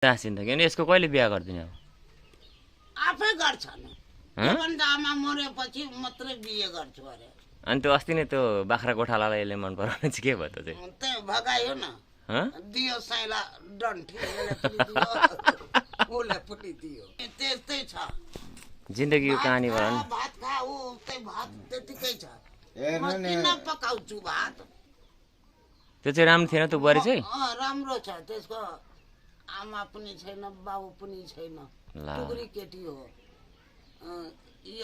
जिन्दगी अनि यसको कहिले बिहा गरिदिने अब आफै गर्छ नि त्योभन्दा आमा मरेपछि मात्रै बिहे गर्छु अरे अनि त्यो अस्ति नै त्यो बाख्रा गोठालालाई यसले मन पराउने चाहिँ के भयो त चाहिँ त्यही भगायो न दियो साइला डन्ठी उसले पनि दियो त्यस्तै छ जिन्दगीको कहानीबाट नि भात खा ऊ त्यही भात त्यतिकै छ म किन पकाउँछु भात त्यो चाहिँ राम्रो थिएन त्यो बुहारी चाहिँ राम्रो छ त्यसको आमा पनि छैन बाबु पनि छैन टुक्री केटी हो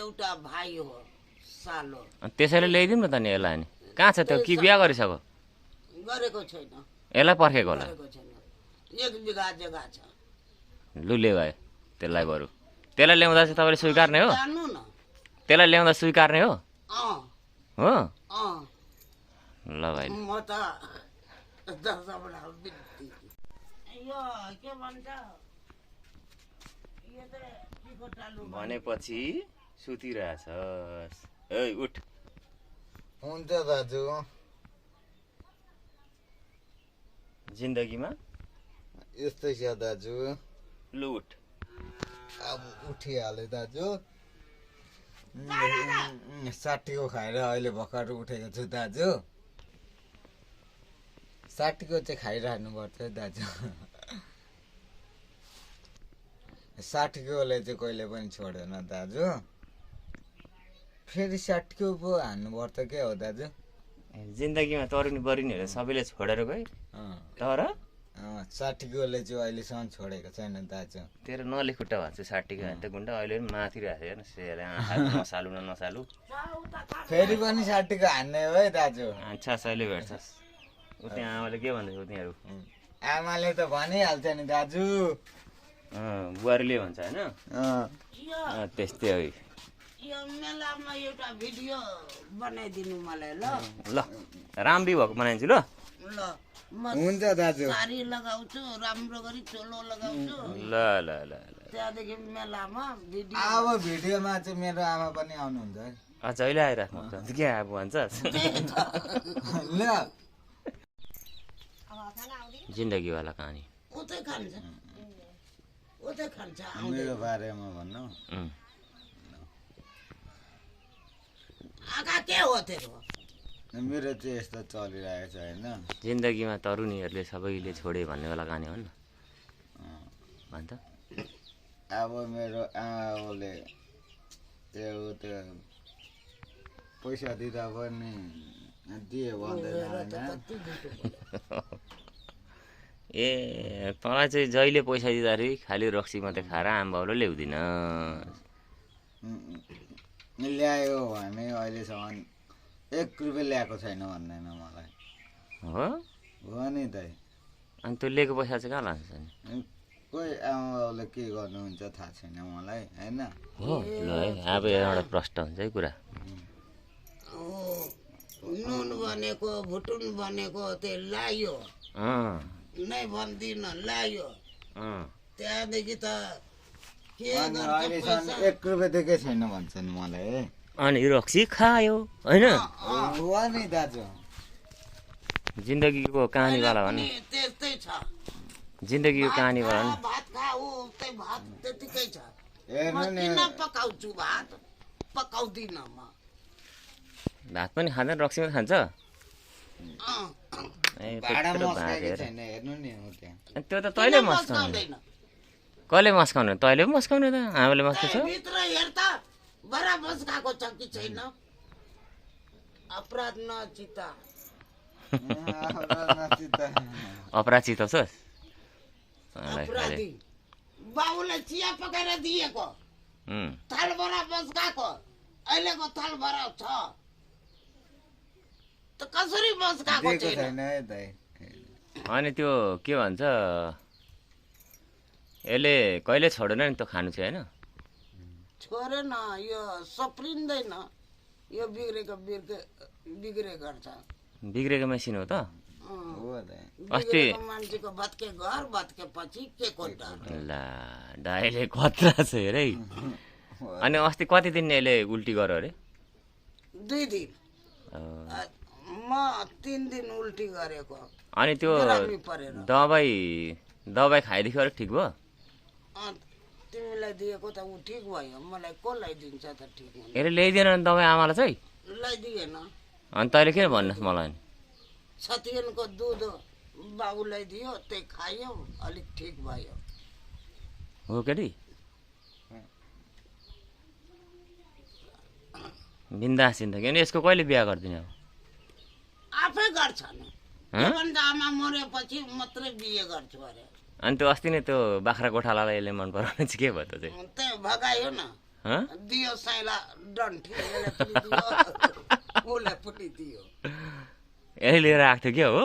एउटा भाइ हो सालो त्यसैले ल्याइदिउँ न त नि यसलाई नि कहाँ छ त्यो कि बिहा गरिसक्यो गरेको छैन यसलाई पर्खेको होला 1 बिघा जग्गा छ लुले भयो त्यसलाई बरु त्यसलाई ल्याउँदा चाहिँ तपाईँले स्वीकार्ने हो जान्नु न त्यसलाई ल्याउँदा स्वीकार्ने हो हो ल भाइ म त यो के भन्छ भनेपछि सुतिरहेछस् ए उठ हुन्छ दाजु जिन्दगीमा यस्तै छ दाजु लु उठ अब उठिहाल्यो दाजु 60 को खाएर अहिले भर्खर उठेको छु दाजु 60 को चाहिँ खाइराख्नु पर्छ दाजु 60 कोले चाहिँ कहिले पनि छोडेन दाजु फेरि 60 को पो हान्नु पर्छ के हो दाजु जिन्दगीमा तरुनी बरुनीहरू सबैले छोडेर गए तर 60 कोले चाहिँ अहिलेसम्म छोडेको छैन दाजु तेरो नले खुट्टा भन्छ 60 को हान्त गुन्डा अहिले पनि माथि राखेको हेर्न नसालु न नसालु फेरि पनि 60 को हान्ने हो है दाजु अच्छा सहिले भेट्छस् उति आमाले के भन्दैछ उनीहरू आमाले त भनिहाल्छ नि दाजु बुहारीले भन्छ होइन त्यस्तै हो यो मेलामा एउटा भिडियो बनाइदिनु मलाई ल ल राम्री भएको बनाइदिन्छु ल ल म हुन्छ दाजु साडी लगाउँछु राम्रो गरी चोलो लगाउँछु ल ल ल त्यहाँदेखि मेलामा भिडियो अब भिडियोमा चाहिँ मेरो आमा पनि आउनुहुन्छ है जहिले आइराख्नु के अब भन्छस् ल जिन्दगीवाला कहानी उतै खान्छ मेरो बारेमा भन्नु आँखा के हो तेरो मेरो चाहिँ यस्तो चलिरहेको छ होइन जिन्दगीमा तरुनीहरूले सबैले छोडे भन्नेवाला कहानी हो नि भन्छ अब मेरो आमाले त्यो पैसा दिँदा पनि दिए भन्दैन होइन ए तँलाई चाहिँ जहिले पैसा दिँदाखेरि खालि रक्सी मात्रै खाएर आम्बाउलो ल्याउँदिन ल्यायो भने अहिलेसम्म 1 रुपियाँ ल्याएको छैन भन्दैन मलाई हो नि त अनि त्यो लिएको पैसा चाहिँ कहाँ लान्छ नि कोही आमाबाउले के गर्नुहुन्छ थाहा छैन मलाई होइन हो ल है अब एउटा प्रश्न हुन्छ है कुरा नुन भनेको भुटुन भनेको त्यो लायो नै भन्दिन लायो त्यहाँदेखि त के गर्छ 1 रुपियाँ दिएकै छैन भन्छन् मलाई अनि रक्सी खायो होइन हो नि दाजु जिन्दगीको कहानीवाला भने त्यस्तै छ जिन्दगीको कहानीवाला नि भात खा ऊ त्यही भात त्यतिकै छ म हेर्नु नि किन पकाउँछु भात पकाउँदिन म भात पनि खाँदैन रक्सी पनि खान्छ भाडा मस्काएको छैन हेर्नु नि हो त्यहाँ त्यो त तैँले मस्काउने कसले मस्काउने तैँले पो मस्काउने त हामीले मस्काउँछ भित्र हेर त बरा मस्काएको छ कि छैन अपराध नचिता अपराचित छ अपराधी बाबुले चिया पकाएर दिएको थालभरा मस्काएको अहिलेको थालभरा छ त कसरी मस्काएको छैन अनि त्यो के भन्छ यसले कहिले छोडेन नि त्यो खानु चाहिँ होइन छोडेन यो सप्रिँदैन यो बिग्रे गर्छ बिग्रेको मेसिन हो त अस्ति मान्छेको भत्के घर भत्के पछि के कोटा ला दाइले खतरा छ हेर है अनि अस्ति कति दिन यसले उल्टी गर्यो अरे 2 दिन म 3 दिन उल्टी गरेको अनि त्यो दबाई दबाई खाइदेखि अलिक ठिक भयो तिमीलाई दिएको त ऊ ठिक भयो मलाई कसलाई दिन्छ त ठिक हुने यसले ल्याइदिएन भने दबाई आमालाई चाहिँ ल्याइदिएन अनि तैँले किन भन्नुहोस् मलाई छतियनको दुध बाबुलाई दियो त्यही खायो अलिक ठिक भयो हो केटी बिन्दास जिन्दगी अनि यसको कहिले बिहा गरिदिने अब आफै गर्छ नि त्योभन्दा आमा मरेपछि मात्रै बिहे गर्छु अरे अनि त्यो अस्ति नै त्यो बाख्रा गोठालालाई यसले मन पराउने चाहिँ के भयो त चाहिँ त्यही भगायो न दियो साइला डन्ठी उसलाई पनि दियो यसले लिएर आएको थियो क्या हो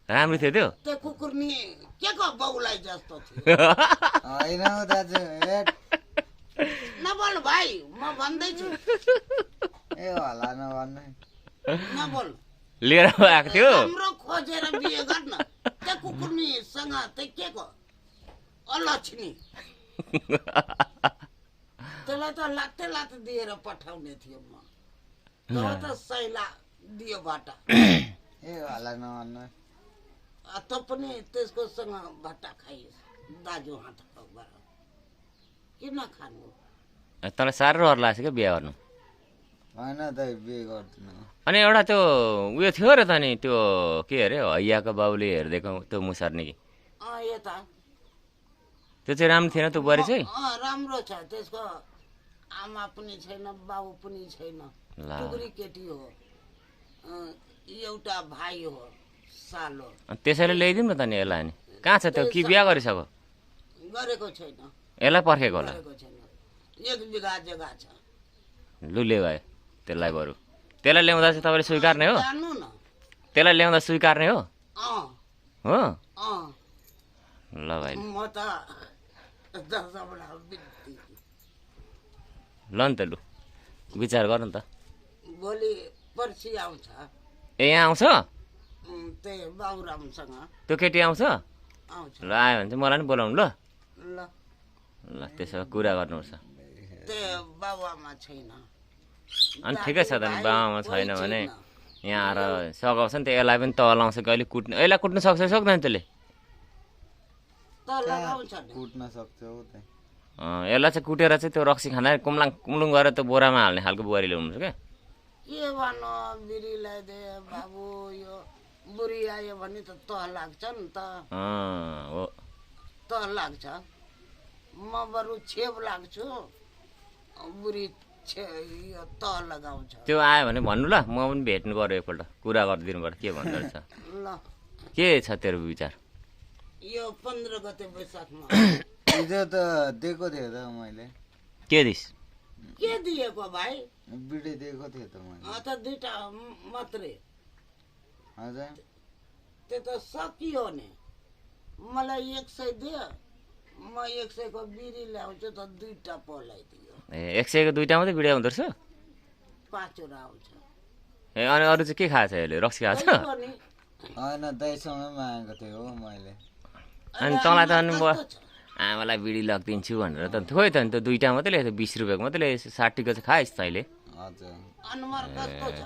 राम्रो थियो त्यो त्यो कुकुर नि के को बाउलाई जस्तो थियो होइन हौ दाजु नबोल भाइ म भन्दैछु ए होला नभन्नु नबोल लिएर आएको थियो राम्रो खोजेर बिहे गर्न त्यो कुकुरनीसँग चाहिँ के को अलक्षणी त्यसलाई त लात्ते लात्ते दिएर पठाउने थियो म त सैला दियो भाटा ए होला नभन्नु त पनि त्यसको सँग भाटा खाइस् दाजु हात किन खानु तँलाई साह्रो डर लाग्छ क्या बिहा गर्नु होइन त बिहे गर्दिनँ अनि एउटा त्यो उयो थियो र त नि त्यो के अरे हैयाको बाउले हेरिदिएको त्यो मुसार्ने कि यता त्यो चाहिँ राम्रो थिएन त्यो बुहारी चाहिँ राम्रो छ त्यसको आमा पनि छैन बाबु पनि छैन टुक्री केटी हो एउटा भाइ हो सालो त्यसैले ल्याइदिउँ न त नि यसलाई नि कहाँ छ त्यो कि बिहा गरिसक्यो गरेको छैन यसलाई पर्खेको होला गरेको छैन 1 बिघा जग्गा छ लुले भयो त्यसलाई बरु त्यसलाई ल्याउँदा चाहिँ तपाईँले स्वीकार्ने हो जान्नु न त्यसलाई ल्याउँदा स्वीकार्ने हो हो अँ ल भाइ म त दसवटा बित्ती ल नि त लु विचार गर नि त भोलि पर्सि आउँछ ए यहाँ आउँछ त्यही बाबुरामसँग त्यो केटी आउँछ आउँछ ल आयो भने चाहिँ मलाई नि बोलाउनु ल ल ल त्यसो भए कुरा गर्नुपर्छ त्यो बाबुआमा छैन अनि ठिकै छ त नि बाबामा छैन भने यहाँ आएर सघाउँछ नि त यसलाई पनि तल आउँछ कि अहिले कुट्नु यसलाई कुट्नु सक्छ कि सक्दैन त्यसले त लगाउँछ नि कुट्न सक्छ हो त यसलाई चाहिँ कुटेर चाहिँ त्यो रक्सी खाँदा कुम्लुङ गरेर त्यो बोरामा हाल्ने खालको बुहारी ल्याउनुहुन्छ क्या के भन्नु बिरीलाई दे बाबु यो बुढी आयो भने त तह लाग्छ नि त हो तह लाग्छ म बरु छेप लाग्छु बुढी यो तह लगाउँछ त्यो आयो भने भन्नु ल म पनि भेट्नु गऱ्यो एकपल्ट कुरा गरिदिनु पर्छ के भन्दो रहेछ ल के छ तेरो विचार यो 15 गते वैशाखमा हिजो त दिएको थियो त मैले के दिस के दिएको भाइ बिडी दिएको थियो त मैले त 2टा मात्रै हजुर त्यो त सकियो नि मलाई 100 दियो म 100 को बिरी ल्याउँछु त 2टा पलाइदियो ए 100 को 2टा मात्रै बिडा हुँदो रहेछ 5वटा आउँछ ए अनि अरू चाहिँ के खाएको छ यसले रक्सी खाएको छ होइन दाइसँगै मागेको थियो हो मैले अनि तँलाई त अनि आमालाई बिडी लगिदिन्छु भनेर त खोइ त नि त 2टा मात्रै ल्याएको 20 रुपियाँको मात्रै ल्याएछ 60 को चाहिँ खाएस् तैँले हजुर अनुहार कस्तो छ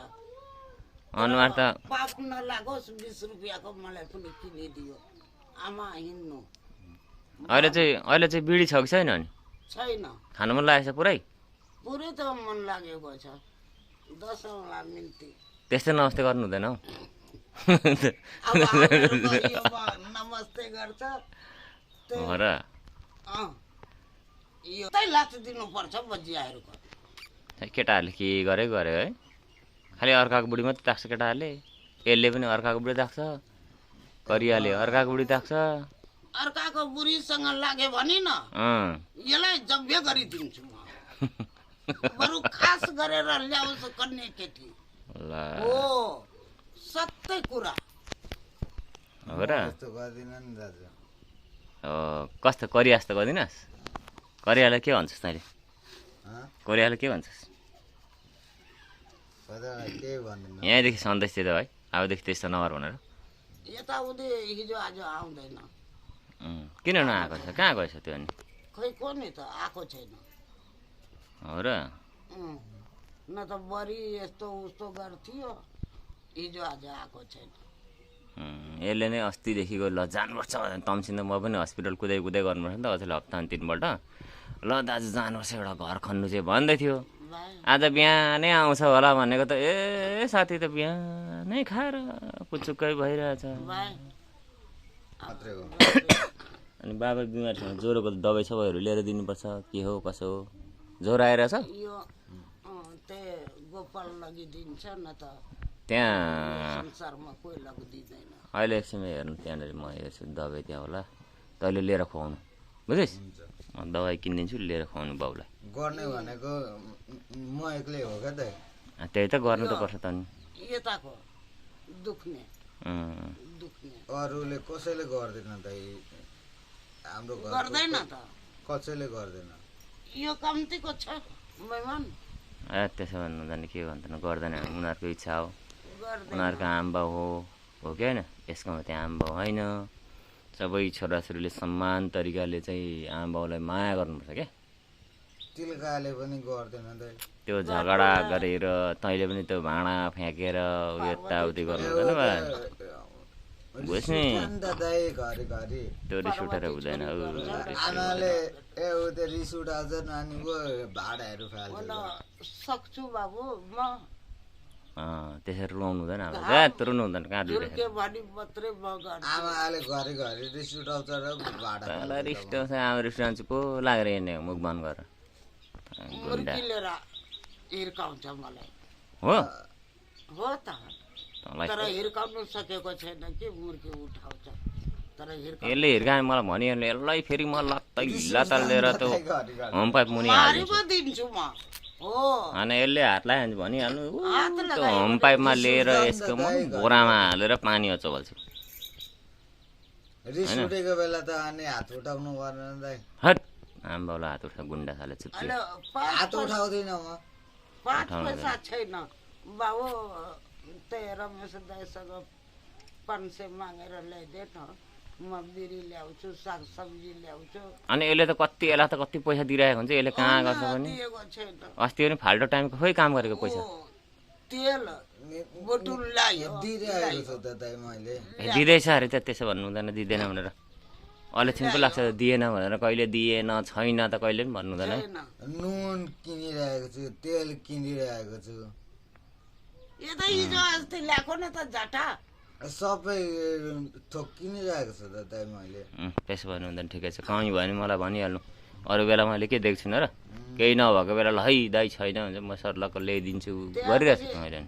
अनुहार त पाप नलागोस् 20 रुपियाँको मलाई पनि किनिदियो आमा हिँड्नु अहिले चाहिँ बिडी छ कि छैन अनि छैन खानु मन लागेको छ पुरै पुरै त मन लागेको छ 10औँला मिन्ती त्यस्तै नमस्ते गर्नु हुँदैन हौ अब यो नमस्ते गर्छ हो र यो तै लात दिनुपर्छ बजियाहरूको केटाहरूले के गऱ्यो है खालि अर्काको बुढी मात्रै ताक्छ केटाहरूले यसले पनि अर्काको बुढी ताक्छ करियाले अर्काको बुढी ताक्छ अर्काको बुढीसँग लाग्यो भने न यसलाई जब्य गरिदिन्छु म बरु खास गरेर ल्याउँछु कन्या केटी हो सत्य कुरा हो र यस्तो गर्दिन नि दाजु कस्तो करिया जस्तो गरिदिनुहोस् करियालाई के भन्छस् तैँले करियालाई के भन्छस् केही भन्दिनँ यहाँदेखि सन्देश दिँदा भाइ अबदेखि त्यस्तो नगर भनेर यताउति हिजो आज आउँदैन किन नआएको छ कहाँ गएछ त्यो अनि खै को नि त आएको छैन हो र न त बढी यस्तो उस्तो गर्थ्यो हिजो आज आएको छैन यसले नै अस्तिदेखिको ल जानुपर्छ तम्सिँदा म पनि हस्पिटल कुदै कुदै गर्नुपर्छ नि त अझै हप्तामा 3 पल्ट ल दाजु जानुपर्छ एउटा घर खन्नु चाहिँ भन्दै थियो आज बिहानै आउँछ होला भनेको त ए साथी त बिहानै खाएर पुचुक्कै भइरहेछ मात्रै हो अनि बाबा बिमार छ ज्वरोको दबाई सबैहरू लिएर दिनुपर्छ के हो कसो हो ज्वरो आइरहेछ यो त्यही गोपाल लगिदिन्छ न त त्यहाँ संसारमा कोही लगिदिँदैन अहिले एकछिन हेर्नु त्यहाँनिर म हेर्छु दबाई त्यहाँ होला तैँले लिएर खुवाउनु बुझिस् म दबाई किनिदिन्छु लिएर खुवाउनु बाउलाई गर्ने भनेको म एक्लै हो क्या त त्यही त गर्नु त पर्छ त नि यताको दुख्ने अरूले कसैले गर्दैन त हाम्रो घर गर्दैन त कसैले गर्दैन यो कम्तीको छ मेहमान ए त्यसो भन्नु जाने के भन्दैन गर्दैन उनीहरूको इच्छा हो गर्दैन उनीहरूको आम्बा हो कि होइन यसकोमा त्यहाँ आम्बा होइन सबै छोराछोरीले समान तरिकाले चाहिँ आमाबाउलाई माया गर्नुपर्छ क्या तिलकाले पनि गर्दैन त त्यो झगडा गरेर तैँले पनि त्यो भाँडा फ्याँकेर यताउति गर्नु हुँदैन बुझ्ने घरि त्यो रिस उठेर हुँदैन आमाले ए ऊ त्यो रिस उठाउँछ नानीको भाडाहरू फाल्छ सक्छु बाबु म त्यसरी रुवाउनु हुँदैन अब जात रुनु हुँदैन कहाँ झुर्के भनी मात्रै म गर्छु आमाले घरि घरि रिस उठाउँछ र भाडा तँलाई रिस उठाउँछ आमा रिस उठाउँछु पो लागेर हिँड्ने मुख बन्द गरेर मुर्की लिएर हिर्काउँछ मलाई हो हो त तँलाई तर हिर्काउनु सकेको छैन कि मुर्की उठाउँछ तर यसले हिर्कायो मलाई भनिहाल्नु यसलाई फेरि म लत्तै लताल लिएर त होम पाइप मुनि हालिदिन्छु मारिपो दिन्छु म हो अनि यसले हात लगायो भने भनिहाल्नु हात त्यो लगायो होम पाइपमा लिएर यसको म बोरामा हालेर पानी अचोबल्छु रिस उठेको बेला त अनि हात उठाउनु पर्दैन दाइ हट आम्बाउलाई हात उठा गुन्डा खाले चुप्पी अहिले हात उठाउँदिन म 5 पैसा छैन बाबु त्यही रमेश दाइसँग 500 मागेर ल्याइदे न म बिरी ल्याउँछु साग सब्जी ल्याउँछु अनि यसले त कति यसलाई त कति पैसा दिइरहेको हुन्छ यसले कहाँ गर्छ भने दिएको छैन अस्ति पनि फाल्टो टाइमको खोइ काम गरेको पैसा तेल बोटुल ल्यायो दिइरहेको छु त दाइ मैले दिँदैछ अरे त त्यसो भन्नु हुँदैन दिँदैन भनेर अहिले छिन पो लाग्छ दिएन भनेर कहिले दिएन छैन त कहिले पनि भन्नु हुँदैन है छैन नुन किनिरहेको छु तेल किनिरहेको छु यता हिजो अस्ति ल्याएको न त जाटा सबै थोक किनिरहेको छु त दाइ मैले त्यसो भन्नु हुँदैन ठिकै छ कहीँ भयो भने मलाई भनिहाल्नु अरू बेला मैले के देख्छु न र केही नभएको बेला ल है दाइ छैन भने म सर्लक्क ल्याइदिन्छु गरिरहेको छु मैले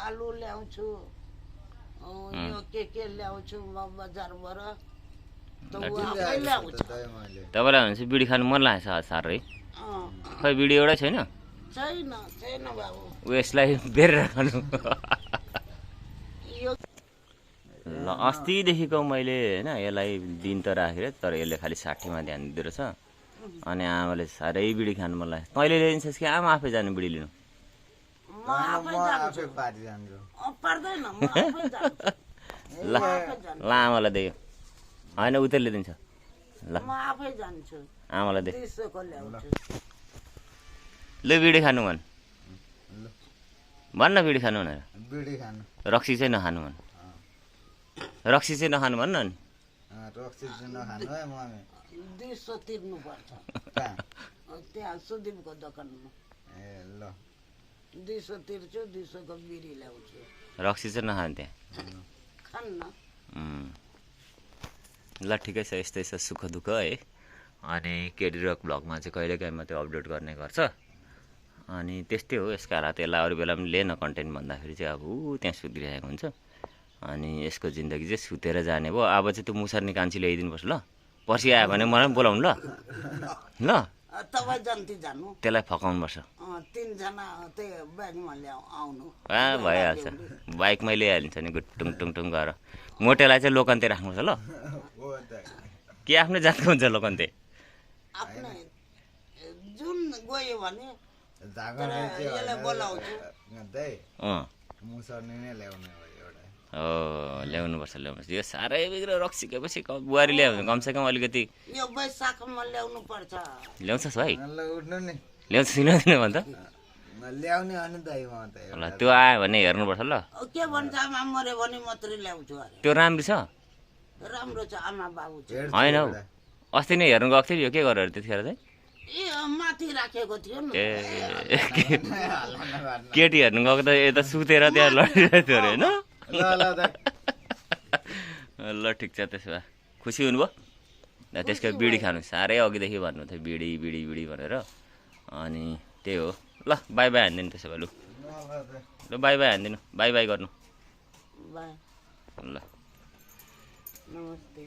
आलु ल्याउँछु यो के ल्याउँछु म बजारबाट त ऊ आफै ल्याउँछ दाइ मैले तपाईँलाई भनेपछि बिडी खानु मन लागेछ साह्रै खै बिडी एउटै छैन छैन छैन बाबु ऊ यसलाई बेरेर खानु यो ल अस्तिदेखिको मैले होइन यसलाई दिन त राखेर तर यसले खालि 60मा ध्यान दिँदो रहेछ अनि आमाले साह्रै बिडी खानु मन लाग्यो तैँले ल्याइदिन्छस् कि आमा आफै जानु बिडी लिनु म आफै जान्छु आफै पारी जान्छु पर्दैन म आफै जान्छु ल ल आमालाई दियो होइन उतै ल्याइदिन्छ ल म आफै जान्छु आमालाई दे 200 को ल्याउँछु ल बिडी खानु भन्न बिडी खानु भनेर बिडी खानु रक्सी चाहिँ नखानु भन रक्सी चाहिँ नखानु भन्न नि रक्सी चाहिँ नखानु है मम्मी 200 तिर्नु पर्छ कहाँ त्यहाँ सुदीपको दोकानमा ए ल 200 तिर्छु 200 को बिरी ल्याउँछु रक्सी चाहिँ नखानु त्यहाँ खान्न ल ठिकै छ यस्तै छ सुख दुःख है अनि केडी रक भ्लगमा चाहिँ कहिलेकाहीँ मात्रै अपलोड गर्ने गर्छ अनि त्यस्तै हो यसका हात यसलाई अरू बेला पनि लिएन कन्टेन्ट भन्दाखेरि चाहिँ अब ऊ त्यहाँ सुतिरहेको हुन्छ अनि यसको जिन्दगी चाहिँ सुतेर जाने भयो अब चाहिँ त्यो मुसार्ने कान्छी ल्याइदिनुपर्छ ल पर्सि आयो भने मलाई पनि बोलाउनु ल ल तपाईँ जन्ती जानु त्यसलाई फकाउनुपर्छ 3 जना त्यही ब्यागमा आउनु भइहाल्छ बाइकमै ल्याइहालिन्छ नि टुङ टुङ टुङ गरेर मोटेलाई चाहिँ लोकन्ते राख्नुपर्छ ल हो दाइ के आफ्नै जातको हुन्छ लोकन्ते आफ्नै जुन गयो भने झागरे यसलाई बोलाउँछु दाइ अँ मुसर्ने नै ल्याउने हो एउटा हो ल्याउनुपर्छ यो साह्रै बिग्रो रक्सिकेपछि बुहारी ल्यायो भने कमसेकम अलिकति यो वैशाखमा ल्याउनु पर्छ ल्याउँछस् भाइ ल उठ्नु नि ल्याउँछ किन भन्छ ल्याउने अनि दाइ म त ल त्यो आयो भने हेर्नुपर्छ ल। के भन्छ आमा मऱ्यो भने मात्रै ल्याउँछु अरे। त्यो राम्रो छ राम्रो छ आमा बाबु छ। होइन हौ अस्ति नै हेर्नु गएको थियो यो के गरेर त्यतिखेर चाहिँ ए माथि राखेको थियो नि। ए केटी हेर्नु गएको त यता सुतेर त्यहाँ लडिरहेको थियो अरे होइन। ल ल दाइ ल ठिक छ त्यसो भए खुसी हुनुभयो त्यसको बिडी खानु साह्रै अघिदेखि भन्नु थियो बिडी बिडी बिडी भनेर अनि त्यही हो। ल बाई बाई हानिदिनु त्यसो भए लु ल बाई बाई हानिदिनु बाई बाई गर्नु बाई ल नमस्ते।